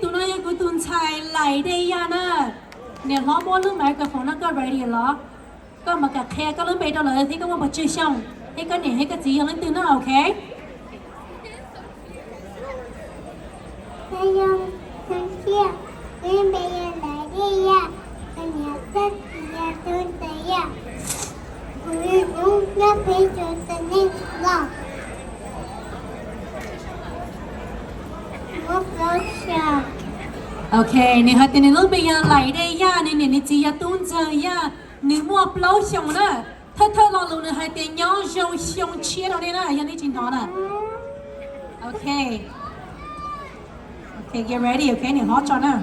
Tus no yog kuv tus ntxhais Lais Dej Yaj na. Niam hlob muab lub microphone no, koj ready los? Koj mam kam qhia koj lub npe rau lawv thiab koj muaj pes tsawg xyoo, thiab koj niam thiab koj txiv yog leej twg na, ok? Kuv yog Lais Dej Yaj, kuv niam thiab txiv yog Tub Ntxawg Yaj. Kuv nyob pem Tsev Txawj Neej los. Muaj plaub xyoos. Ok, nws hais tias nws lub npe yog Lais Dej Yaj, nws niam nws txiv yog Tub Ntxawg Yaj, nws muaj plaub xyoos na. Thawj thawj lo lus nws hais tias nyob zoo xyoo tshiab rau nej na, yog nej tsis hnov na. Ok. Ok, get ready, ok, niam hlob tso na.